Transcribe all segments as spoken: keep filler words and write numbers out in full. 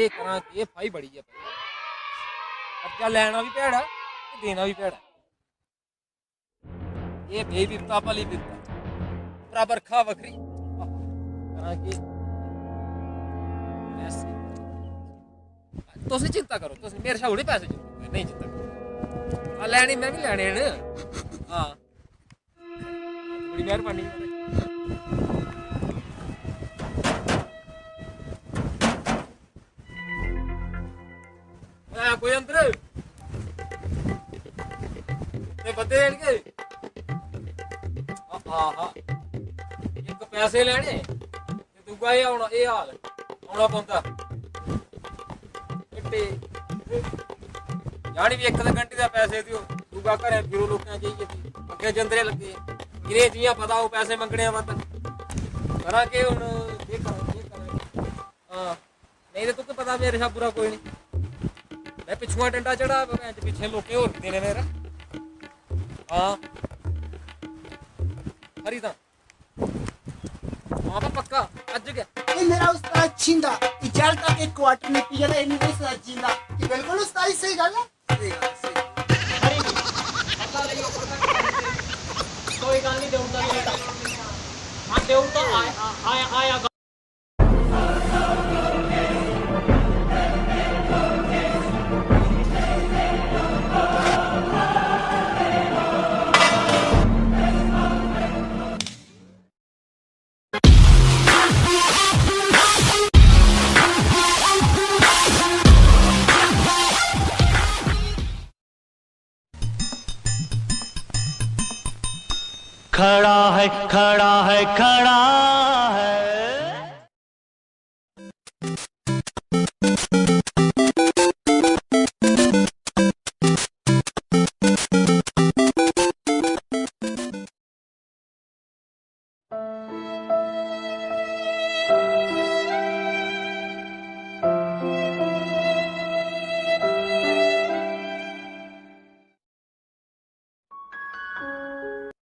एह् करां केह्, फाही बड़ी ऐ। कर्जा लैना बी भैड़ा ते देना बी भैड़ा। एह् बेई बिपता भली बिपता, उप्परा बरखा बक्खरी। आहो, करां केह्? पैसे। तुस निं चिंता करो, तुस मेरे शा उड़े पैसे चुक्को, नेईं चिंता करो। आ लैने, में बी लैने न। हां, बड़ी मेहरबानी। है कोई अंदर? ते बंदे देणगे? आहा, इक पैसे लैने ते दूआ एह् औना, एह् हाल औना पौंदा। इट्टे। जानी बी इक ते गंढी दा पैसे देओ, दूआ घरें फिरो लोकें जाइयै, अग्गें जंदरे लग्गे। इ'नें जि'यां पता ओह् पैसे मंगने दा बंद। करां केह् हून, केह् करां, केह् करां? हां, नेईं ते तुक्की पता मेरे शा बुरा कोई निं। में पिच्छुआं डंडा चढ़ा, भैन च पिच्छें लोकें होर देने मेरे। हां, खरी तां। हां, पर पक्का, अज्ज गै। एह् मेरा उस्ताद छिंदा, कि जैल तक इक क्वार्टर निकली गेआ, एह् निं कोई उस्ताद जींदा। कि बिल्कुल उस्ताद जी स्हेई गल्ल ऐ। स्हेई गल्ल, स्हेई गल्ल। खरी जी, पता लगी, पता लगी। कोई गल्ल निं, देऊंगा, देऊंगा। हां, देऊंगा, आया, आया, आया। खड़ा है, खड़ा है, खड़ा है।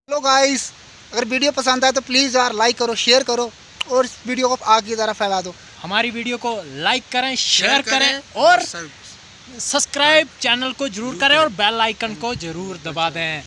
हेलो गाइस, अगर वीडियो पसंद आए तो प्लीज़ यार लाइक करो, शेयर करो और इस वीडियो को आगे की तरफ फैला दो। हमारी वीडियो को लाइक करें, शेयर करें और सब्सक्राइब चैनल को जरूर करें और बेल आइकन को जरूर दबा दें।